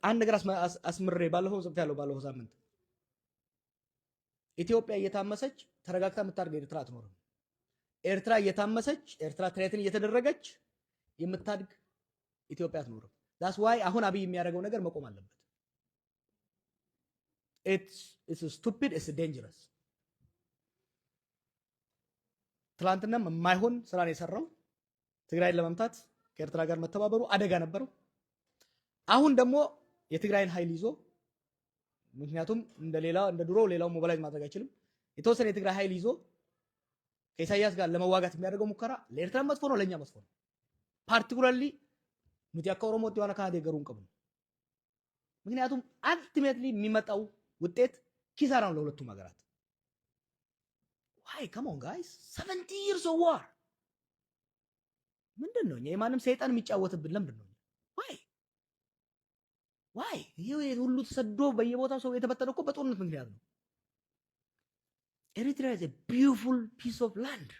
አንድ ነገር አስምሬ ባለፈው ጽፌያለሁ። ባለፈው ሳምንት ኢትዮጵያ እየታመሰች ተረጋግታ የምታድግ ኤርትራ አትኖርም። ኤርትራ እየታመሰች፣ ኤርትራ threaten እየተደረገች የምታድግ ኢትዮጵያ አትኖርም። That's why አሁን አብይ የሚያደርገው ነገር መቆም አለበት። It's stupid, it's dangerous። ትላንትናም የማይሆን ስራ ነው የሰራው። ትግራይን ለመምታት ከኤርትራ ጋር መተባበሩ አደጋ ነበረው። አሁን ደግሞ የትግራይን ኃይል ይዞ፣ ምክንያቱም እንደ ሌላ እንደ ድሮ ሌላው mobilize ማድረግ አይችልም። የተወሰነ የትግራይ ኃይል ይዞ ከኢሳያስ ጋር ለመዋጋት የሚያደርገው ሙከራ ለኤርትራ መጥፎ ነው፣ ለእኛ መጥፎ ነው። Particularly nuti akka Oromootti waan kana deeggaruu hin qabnu። ምክንያቱም ultimately የሚመጣው ውጤት ኪሳራ ነው ለሁለቱም ሀገራት። Why? Come on, guys, 70 years of war ምንድን ነው? እኛ የማንም ሰይጣን የሚጫወትብን ለምንድን ነው? Why? Why? ይሄ ሁሉ ተሰዶ በየቦታው ሰው የተበተነ እኮ በጦርነት ምክንያት ነው። Eritrea is a beautiful piece of land፣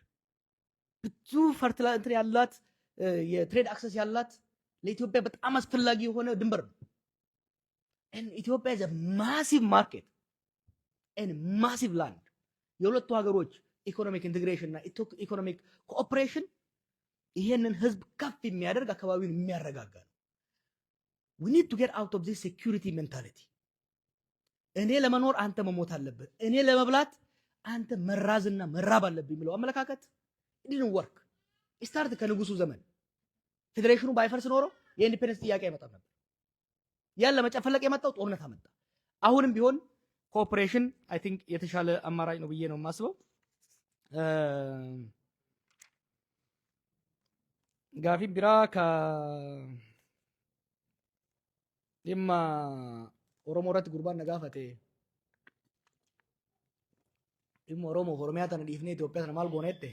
ብዙ fertile እንትን ያላት፣ የ trade access ያላት፣ ለኢትዮጵያ በጣም አስፈላጊ የሆነ ድንበር ነው። Ethiopia is a massive market and massive land። የሁለቱ ሀገሮች economic integration እና economic cooperation ይሄንን ህዝብ ከፍ የሚያደርግ፣ አካባቢውን የሚያረጋጋ ነው። We need to get out of this security mentality። እኔ ለመኖር አንተ መሞት አለብህ፣ እኔ ለመብላት አንተ መራዝና መራብ አለብህ የሚለው አመለካከት didn't work። Start ከንጉሱ ዘመን ፌዴሬሽኑ ባይፈርስ ኖሮ የ independence ጥያቄ አይመጣም ነበር። ያን ለመጨፈለቅ የመጣው ጦርነት አመጣ። አሁንም ቢሆን cooperation I think የተሻለ አማራጭ ነው ብዬ ነው የማስበው። Gaafiin biraa ka dhimma Oromoo irratti gurbaan na gaafate, dhimma Oromoo fi Oromiyaa tana dhiifnee Itoophiyaa tana maal goona jette.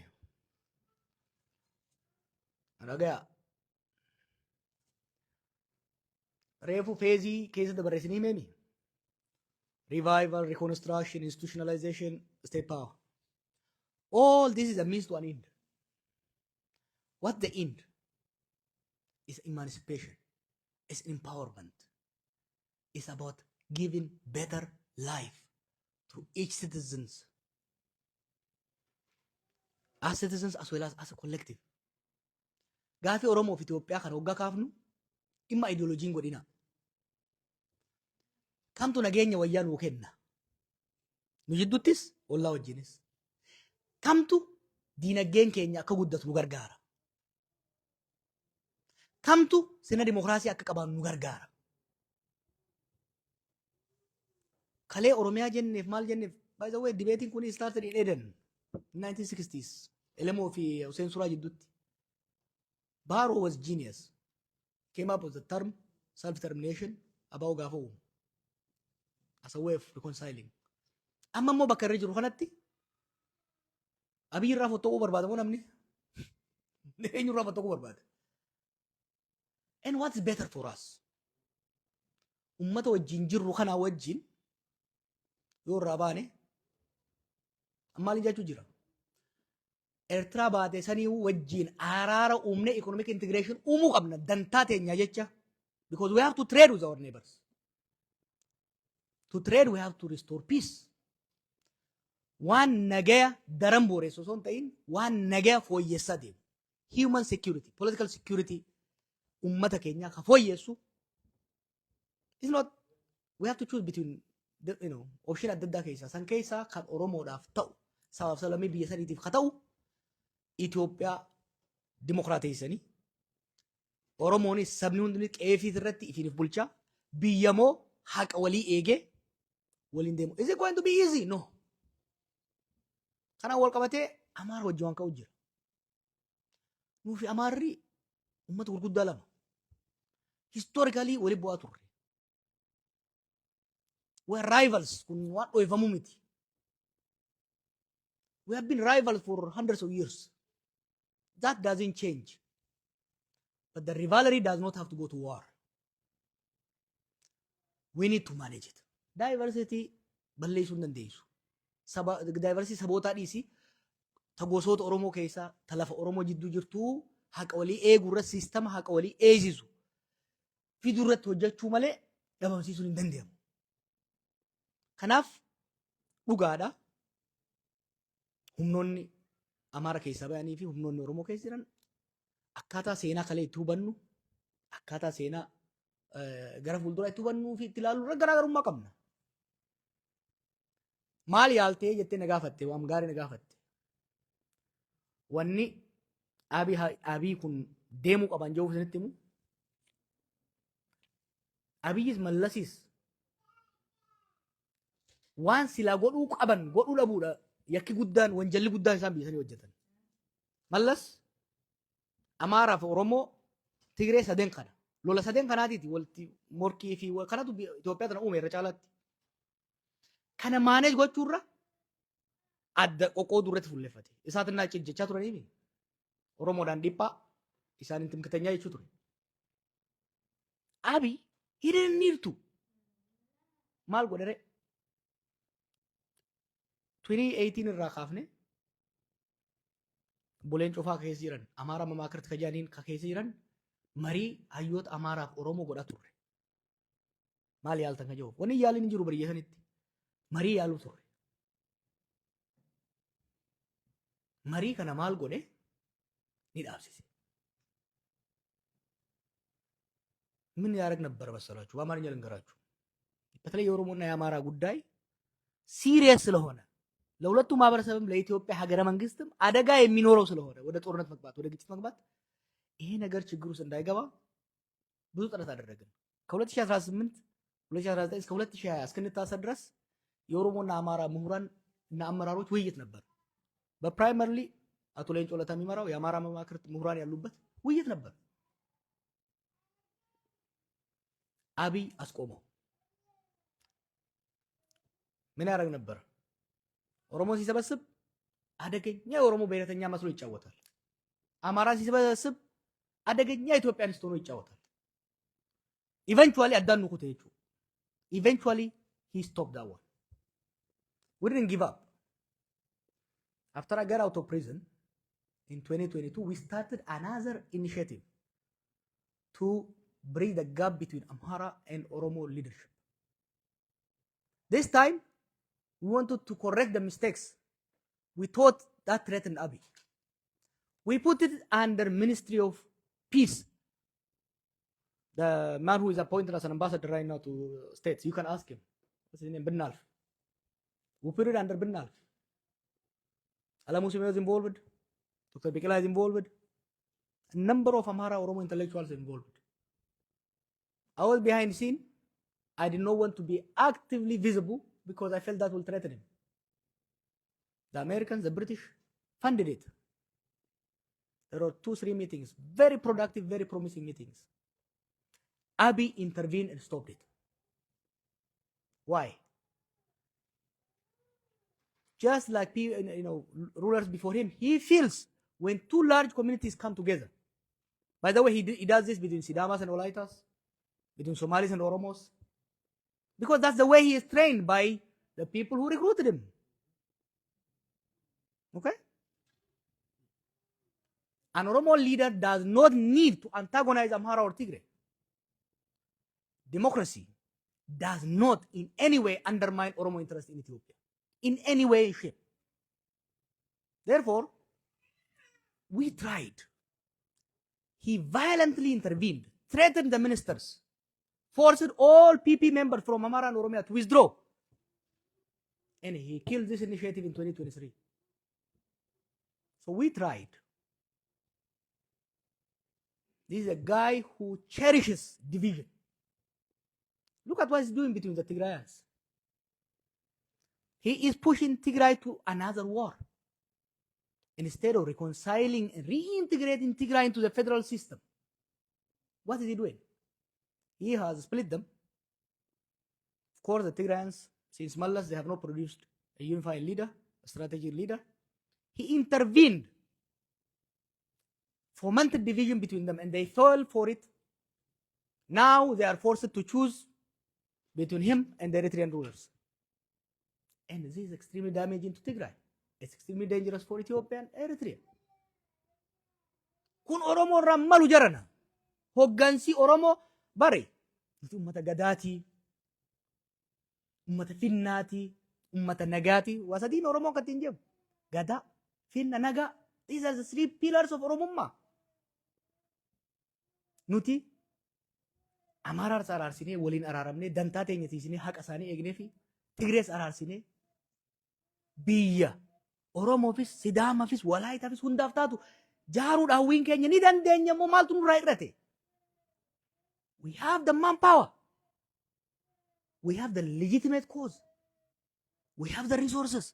Dhagaya. Reefu phase keessa barreessinii himeemi. Revival, reconstruction, institutionalization, state power. All this is a means to an end. What the end? Is emancipation, is empowerment. It's about giving better life to each citizens, as citizens as well as a collective. Gaafii Oromoo fi Itoophiyaa kan hoggaa kaafnu dhimma ideoloojiin godhina. Kamtu nageenya wayyaa nuu kenna? Nu jidduuttis, ollaa wajjinis. Kamtu diinagdeen keenya akka guddatu nu gargaara? Kamtu sirna dimokiraasii akka qabaannu nu gargaara? Kalee Oromiyaa jenneef maal jenneef, by the way, debateiin kun started in Eden, 1960s, Elemoo fi Hussein Suraa jidduutti. Baaroo was genius. Came up with the term self-determination about gaafa uumu, as a way of reconciling. Amma immoo bakka irra jiru kanatti Abiy irraa fottooquu barbaada moo namni? Eenyu irraa fottooquu barbaada? And what's better for us? Ummata wajjin jirru kanaa wajjin yoo irraa baane maaliin jechuu jira? Eertiraa baate sanii wajjin araara uumne economic integration uumuu qabna dantaa teenya jecha, because we have to trade with our neighbors. To trade, we have to restore peace. Waan nagaya daran booressu osoo hin ta'in, waan nagaya fooyyessaa deemu. Human security, political security ummata keenyaa ka fooyyessu. It's not we have to choose between the, option adda addaa keessaa, san keessaa kan Oromoodhaaf ta'u, sabaaf sablammii biyya saniitiif ka ta'u, Itoophiyaa dimokiraateessanii Oromoonis sabni hundi qeefii irratti ifiif bulchaa, biyyamoo haqa walii eegee waliin deemu. Is it going to be easy? No. Kanaan wal qabatee Amaara wajjin waan ka'u jira. Nuufi Amaarri uummata gurguddaa lama. Historically waliin bu'aa turre. We are rivals. Kun waan dhoofamuu miti. We have been rivals for hundreds of years. That doesn't change. But the rivalry does not have to go to war. We need to manage it. Diversity balleessuu hin dandeessu. Saba diversity sabootaa dhiisi, ta gosoota Oromoo keessaa, ta lafa Oromoo jidduu jirtu haqa walii eeguu irratti, systema haqa walii eegsisu fiduu irratti hojjechuu malee Dhabamsiisuun hin danda'amu. Kanaaf dhugaadha. Humnoonni Amaara keessaa bayanii fi humnoonni Oromoo keessa jiran akkaataa seenaa kalee itti hubannu, akkaataa seenaa gara fuulduraa itti hubannuu fi itti ilaallu irra garaagarummaa qabna. Maal yaaltee jettee na gaafatte, waan gaarii na gaafatte. Wanni Abii kun deemuu qaban jedhuuf isinitti himu. Abiyyis Mallasis waan silaa godhuu qaban godhuu dhabuudha yakki guddaan, wanjalli guddaan isaan biyya sanii hojjetan. Mallas Amaaraa fi Oromoo, Tigree sadeen kana, lola sadeen kanaatiiti walitti morkii fi kanatu Itoophiyaa tana uume irra caalaatti. Kana manage gochuurra adda qoqqooduu irratti fuulleffate. Isaatiin jechaa turaniimi. Oromoodhaan dhiphaa isaan timkiteenyaa jechuu ture. Abiy, he didn't need to. Maal godhere? 2018 irraa kaafne buleen cufaa keessa jiran, Amaara Mamaakirti ka jedhaniin ka keessa jiran, marii hayyoota Amaaraaf Oromoo godhaa turre. Maal yaaltan ka jiru? Wanni yaaliin hin jiru biyya sanitti. Marii yaaluu turre. Marii kana maal godhe? Ni dhaabsise. ምን ያደርግ ነበር መሰላችሁ? በአማርኛ ልንገራችሁ። በተለይ የኦሮሞና የአማራ ጉዳይ serious ስለሆነ፣ ለሁለቱ ማህበረሰብም ለኢትዮጵያ ሀገረ መንግስትም አደጋ የሚኖረው ስለሆነ፣ ወደ ጦርነት መግባት፣ ወደ ግጭት መግባት፣ ይሄ ነገር ችግር ውስጥ እንዳይገባ ብዙ ጥረት አደረግን። ከ2018 2019 እስከ 2020 እስክንታሰር ድረስ የኦሮሞና አማራ ምሁራን እና አመራሮች ውይይት ነበር። በ primarily አቶ ሌንጮ ለታ የሚመራው የአማራ መማክርት ምሁራን ያሉበት ውይይት ነበር። አብይ አስቆመው። ምን ያደርግ ነበር? ኦሮሞ ሲሰበስብ አደገኛ የኦሮሞ ብሔረተኛ መስሎ ይጫወታል። አማራ ሲሰበስብ አደገኛ Ethiopianist ሆኖ ይጫወታል። Eventually addaan nu kute jechuudha. Eventually he stopped that one. We didn't give up. After I got out of prison in 2022, we started another initiative to bridge the gap between Amhara and Oromo leadership. This time, we wanted to correct the mistakes we thought that threatened Abiy. We put it under Ministry of Peace. The man who is appointed as an ambassador right now to States, you can ask him. What's his name? Binnalf. We put it under Binnalf. Alemu Sime was involved. Dr. Bikila is involved. A number of Amhara Oromo intellectuals involved. I was behind the scene. I did not want to be actively visible because I felt that will threaten him. The Americans, the British funded it. There were two, three meetings, very productive, very promising meetings. Abiy intervened and stopped it. Why? Just like rulers before him, he feels when two large communities come together. By the way, he does this between Sidamas and Olaitas, between Somalis and Oromos, because that's the way he is trained by the people who recruited him. Okay? An Oromo leader does not need to antagonize Amhara or Tigray. Democracy does not in any way undermine Oromo interest in Ethiopia. In any way, shape. Therefore, we tried. He violently intervened, threatened the ministers, forced all PP members from Amhara and Oromia to withdraw. And he killed this initiative in 2023. So we tried. This is a guy who cherishes division. Look at what he's doing between the Tigrayans. He is pushing Tigray to another war. Instead of reconciling and reintegrating Tigray into the federal system, what is he doing? He has split them. Of course, the Tigrayans, since Mallas, they have not produced a unified leader, a strategic leader. He intervened, fomented division between them, and they fell for it. Now they are forced to choose between him and the Eritrean rulers. And this is extremely damaging to Tigray. It's extremely dangerous for Ethiopia and Eritrea. Kun Oromoo irraa malu jarana. Hoggansi Oromoo bare nuti uummata gadaatii. Ummata finnaati, ummata nagaati. Waa sadiin Oromoo akka ittiin jedhamu. Gadaa, finna, nagaa. These are the three pillars of Oromummaa. Nuti Amaaraas araarsinee, waliin araaramnee, dantaa teenya tiisinee, haqa isaanii eegnee fi Tigrees araarsinee, biyya Oromoofis, Sidaamaafis, Walaayitaafis hundaaf taatu jaaruudha hawwiin keenya. Ni dandeenya immoo. Maaltu nurraa hir'ate? We have the manpower. We have the legitimate cause. We have the resources.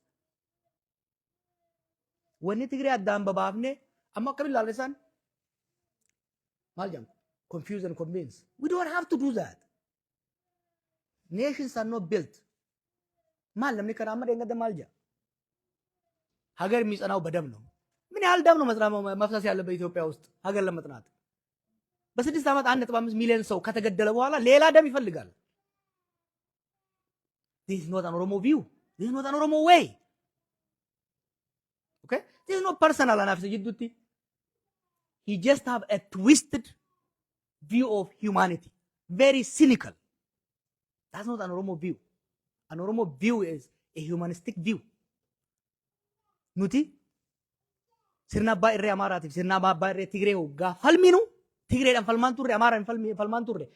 Wanni Tigree addaan babaafnee amma akkamiin ilaalle isaan maal jedhamu? Confuse and convince. We don't have to do that. Nations are not built. Maal namni kana amma dheengadda maal jedha? ሀገር የሚጸናው በደም ነው። ምን ያህል ደም ነው መፍሰስ ያለበት ኢትዮጵያ ውስጥ ሀገር ለመጽናት? በ6 ዓመት 1.5 ሚሊዮን ሰው ከተገደለ በኋላ ሌላ ደም ይፈልጋል። This is not an Oromo view. This is not an Oromo way. Okay? This is not personal anaaf isa jidduutti. He just have a twisted view of humanity. Very cynical. That's not an Oromo view. An Oromo view is a humanistic view. Nuti sirna abbaa irree Amaaraatiif sirna abbaa irree Tigree hoggaa falminu, Tigreedhaan falmaan turre, Amaaraan falmaan turre.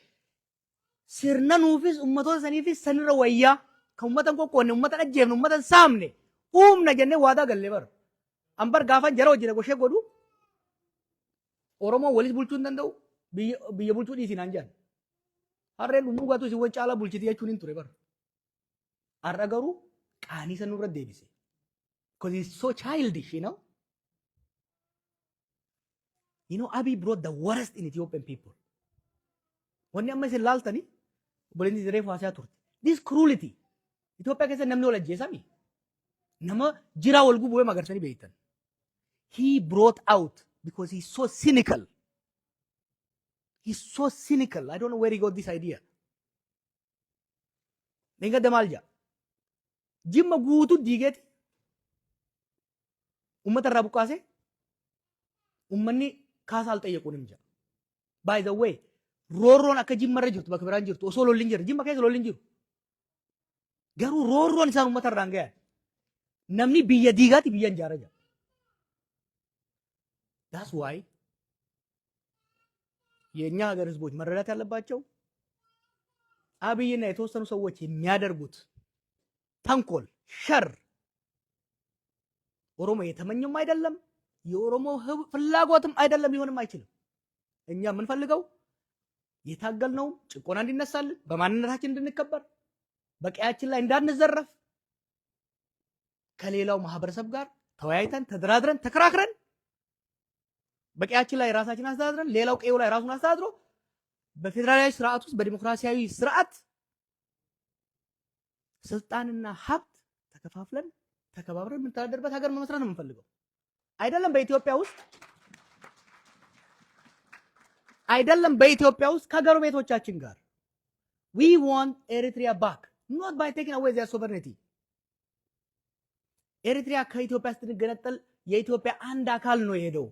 Sirna nuufis ummatoota saniifis sanirra wayyaa kan ummata hin qoqqoonne, ummata hin ajjeefne, ummata hin saamne uumna jennee waadaa gallee bara. Ambar gaafan jara wajjin goshee godhu, Oromoon walis bulchuu hin danda'u, biyya bulchuu dhiisii naan jedhan. Harreen dhumuu gaatu isin wan caalaa bulchiti jechuun hin ture bara. Har'a garuu qaanii san nurra deebise. Because he's so childish. Abiy brought the worst in Ethiopian people. Wanni amma isin laaltani, obboleettiin reefu haasaa turte. This cruelty. Itoophiyaa keessa namni wal ajjeesami. Nama jiraa wal gubuu magarsanii beektan. He brought out because he's so cynical. He's so cynical. I don't know where he got this idea. Dheengadda maal jedha? Jimma guutuu diigeeti. Uummata irraa buqqaasee uummanni kaasaa al hin jedha. By the way, roorroon akka Jimma irra jirtu bakka biraan jirtu osoo lolli hin jirre, Jimma keessa lolli hin jiru. Garuu roorroon isaan uummata irraan gahan. Namni biyya diigaati biyya ijaara jira. That's why የእኛ ሀገር ህዝቦች መረዳት ያለባቸው አብይና የተወሰኑ ሰዎች የሚያደርጉት ተንኮል፣ ሸር ኦሮሞ የተመኘውም አይደለም፣ የኦሮሞ ፍላጎትም አይደለም፣ ሊሆንም አይችልም። እኛ የምንፈልገው የታገልነው ጭቆና እንዲነሳልን፣ በማንነታችን እንድንከበር፣ በቀያችን ላይ እንዳንዘረፍ፣ ከሌላው ማህበረሰብ ጋር ተወያይተን፣ ተደራድረን፣ ተከራክረን፣ በቀያችን ላይ ራሳችን አስተዳድረን፣ ሌላው ቀዬው ላይ ራሱን አስተዳድሮ፣ በፌዴራላዊ ስርዓት ውስጥ በዲሞክራሲያዊ ስርዓት ስልጣንና ሀብት ተከፋፍለን፣ ተከባብረን የምንተዳደርበት ሀገር መመስረት ነው የምንፈልገው። አይደለም በኢትዮጵያ ውስጥ፣ አይደለም በኢትዮጵያ ውስጥ፣ ከጎረቤቶቻችን ጋር። We want Eritrea back, not by taking away their sovereignty። ኤሪትሪያ ከኢትዮጵያ ስትገነጠል የኢትዮጵያ አንድ አካል ነው የሄደው።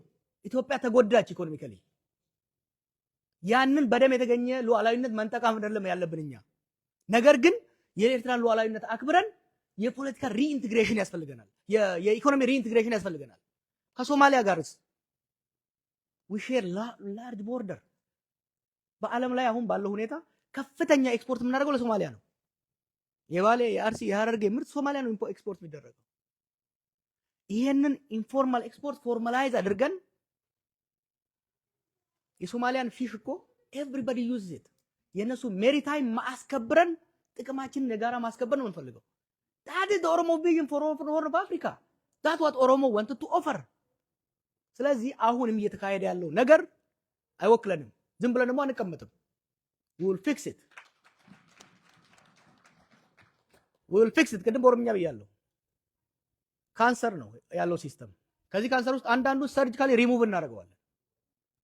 ኢትዮጵያ ተጎዳች economically። ያንን በደም የተገኘ ሉዓላዊነት መንጠቅ አይደለም ያለብን እኛ። ነገር ግን የኤርትራን ሉዓላዊነት አክብረን የፖለቲካ reintegration ያስፈልገናል። የኢኮኖሚ reintegration ያስፈልገናል። ከሶማሊያ ጋርስ we share large border። በዓለም ላይ አሁን ባለው ሁኔታ ከፍተኛ ኤክስፖርት የምናደርገው ለሶማሊያ ነው። የባሌ፣ የአርሲ፣ የሀረርጌ ምርት ሶማሊያ ነው ኤክስፖርት የሚደረገው። ይሄንን informal export formalize አድርገን የሶማሊያን fish እኮ everybody use it፣ የእነሱ maritime ማስከብረን ጥቅማችንን የጋራ ማስከበር ነው የምንፈልገው። That is Oromo vision for Horn of Africa. That what Oromo want to offer። ስለዚህ አሁንም እየተካሄደ ያለው ነገር አይወክለንም። ዝም ብለን ደግሞ አንቀመጥም። We'll fix it, we'll fix it። ቅድም በኦሮምኛ ብያለሁ። ካንሰር ነው ያለው system። ከዚህ ካንሰር ውስጥ አንዳንዱ ሰርጂካሊ ሪሙቭ እናደርገዋለን።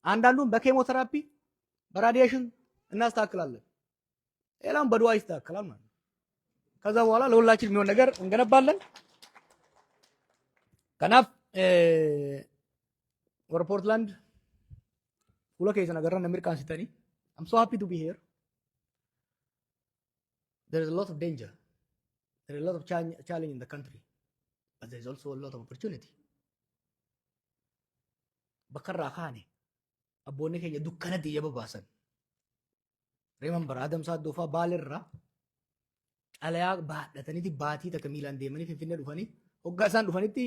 አንዳንዱን በ chemotherapy፣ በ radiation እናስተካክላለን። ሌላም በዱዓ ይስተካከላል ማለት ነው። ከዛ በኋላ ለሁላችን የሚሆን ነገር እንገነባለን። Kanaaf warra Portland, fuula keessan agarran na mirqaansitanii. I'm so happy to be here. There is a lot of danger. There is a lot of challenge in the country, but there is also a lot of opportunity. Bakka irraa kaane, abboonni keenya dukkanatti ija babaasan. Remember, Adam Saaddoo fa'aa Baalirraa xalayaa baadhataniiti baatii takka miilaan deemanii Finfinnee dhufanii, hoggaa isaan dhufanitti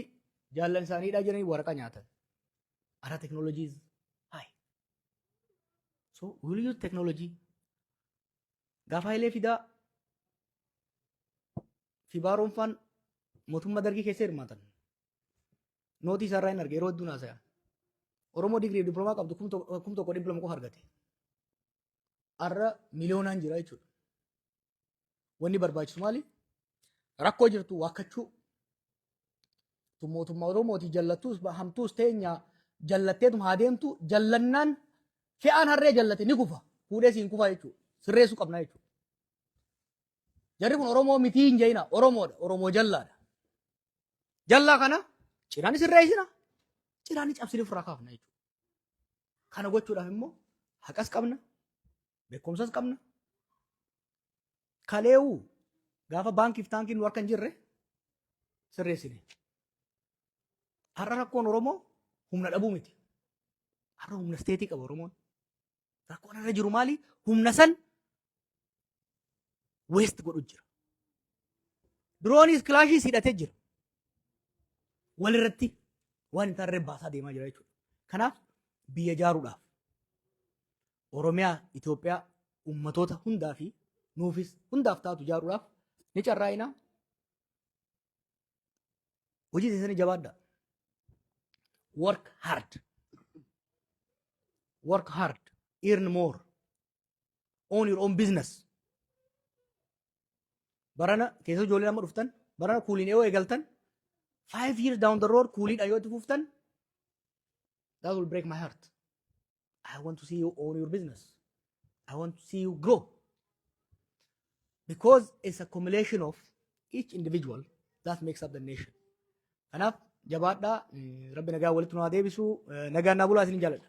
jaallan isaaniidhaa jiranii waraqaa nyaatan. Ara technology is high. So we will use technology. Gaafa Hayilee Fidaa fi Baaroon faan mootummaa Dargii keessa hirmaatan. Nootii isaarraa hin arge, yeroo hedduu naasaya. Oromoo digirii diploomaa qabdu 1200 qofa argate. Har'a miliyoonaan jira jechuudha. Wanni barbaachisu maali? Rakkoo jirtu waakkachuu. Mootummaa Oromootii jallattuus hamtuus teenya jallatteetum haa deemtu, jallannaan fe'aan harree jallate ni kufa. Fuudhee siin kufa jechuudha. Sirreessuu qabna jechuudha. Jarri kun Oromoo mitii hin jeena. Oromoodha. Oromoo jallaadha. Jallaa kana cinaan sirreessina. Cinaan cabsinee ofirraa kaafna jechuudha. Kana gochuudhaaf immoo haqas qabna. Beekumsas qabna. Kaleewuu gaafa baankiif taankiin nu harka hin jirre sirreessine. Har'a rakkoon Oromoo humna dhabuu miti. Har'a humna state qaba Oromoon. Rakkoon irra jiru maali? Humna san waste godhu jira. Drooniis kilaashiis hidhatee jira. Walirratti waan hin taane baasaa deemaa jira jechuudha. Kanaaf biyya ijaaruudhaaf, Oromiyaa, Itoophiyaa ummatoota hundaa fi nuufis hundaaf taatu ijaaruudhaaf ni carraa'ina. Hojii keessanii jabaadhaa. Work hard. Work hard. Earn more. Own your own business. Barana keessa ijoollee nama dhuftan, barana kuuliin yoo eegaltan, 5 years down the road kuuliidha yoo itti fuftan, that will break my heart. I want to see you own your business. I want to see you grow. Because it's a accumulation of each individual that makes up the nation. Kanaaf jabaadhaa, Rabbi nagaa walitti nu haa deebisu, nagaan naa bulaa, isin jaaladha.